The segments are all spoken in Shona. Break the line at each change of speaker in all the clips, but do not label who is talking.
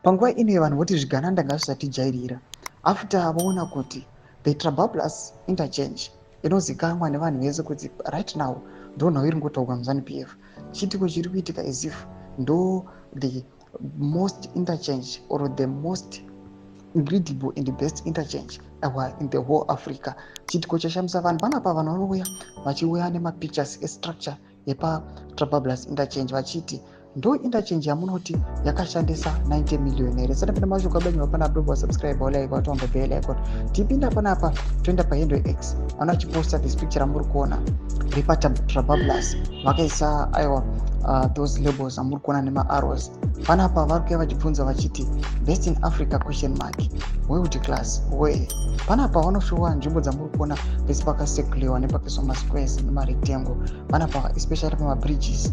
Panguva ino vanhu voti zvigananda ngazvisatijairira after vaona kuti the Trabablas Interchange inozikanwa nevanhu vese kuti right now ndo nhau iri ngotaurwa muZANU PF. Chiitiko chiri kuitika as if ndo the most interchange or the most incredible and the best interchange awa in the whole Africa. Chiitiko chashamisa vanhu panapa. Vanhu vanouya vachiuya nemapictures estructure yepaTrabablas Interchange vachiti ndo interchange yamunoti yakashandisa 90 million here? Satapinda mashoko abanyiwa panapa, dobva subscribe, like, watomba bell icon. Tipinda panapa, toenda pahandle X, vana vachiposta this picture ramuri kuona repaTrabablas. Vakaisa aiwa those labels amuri kuona nemaarrows panapa. Vari kuya vachibvunza vachiti, "Best in Africa question mark, world class where?" Panapa vanoshowa nzvimbo dzamuri kuona pese pakasekuliwa nepakaiswa masquares nemarectangle panapa, especially pamabridges.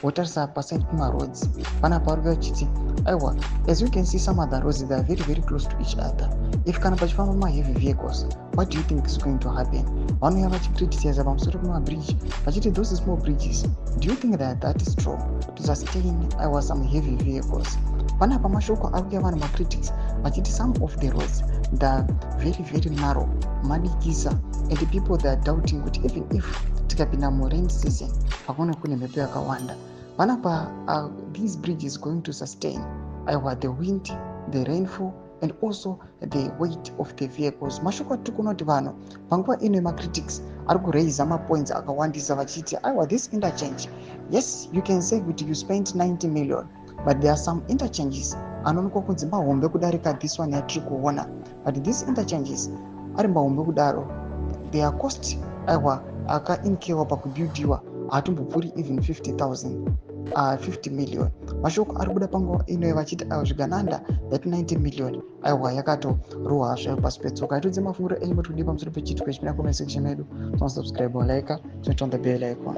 Wotarisa paside pemaroads panapa, vari kuya vachiti aiwa, as you can see, some other roads, they are very very close to each other. If kana pachifamba maheavy vehicles, what do you think is going to happen? Vanouya vachicriticize pamusoro pemabridge vachiti, those small bridges, do you think that that is strong to sustain aiwa some heavy vehicles? Panapa mashoko ari kuya vanhu macritics vachiti some of the roads, they are very very narrow, madikisa, and the people, they are doubting kuti even if tikapinda murain season, pakune kune mhepo yakawanda panapa, this bridge is going to sustain aiwa the wind, the rainfall and also the weight of the vehicles? Mashoko atiri kuona kuti vanhu panguva ino yemacritics ari kuraisa mapoints akawandisa vachiti aiwa, this interchange, yes, you can say kuti you spent 90 million, but there are some interchanges anoonekwa kunzi mahombe kudarika this one yatiri kuona. But these interchanges ari mahombe kudaro, their cost aiwa akaincurwa pakubuildiwa haatombopfuuri even 50,000, 50 million. Mashoko ari kubuda panguva ino vachiti aiwa, zvigananda, that 90 million aiwa yakatorohwa zvayo pasi petsoka. Itiudze mafungiro enyu moti kudii pamusoro pechiitiko ichi. Pinda comment section medu, subscribe, like, turn on the bell icon.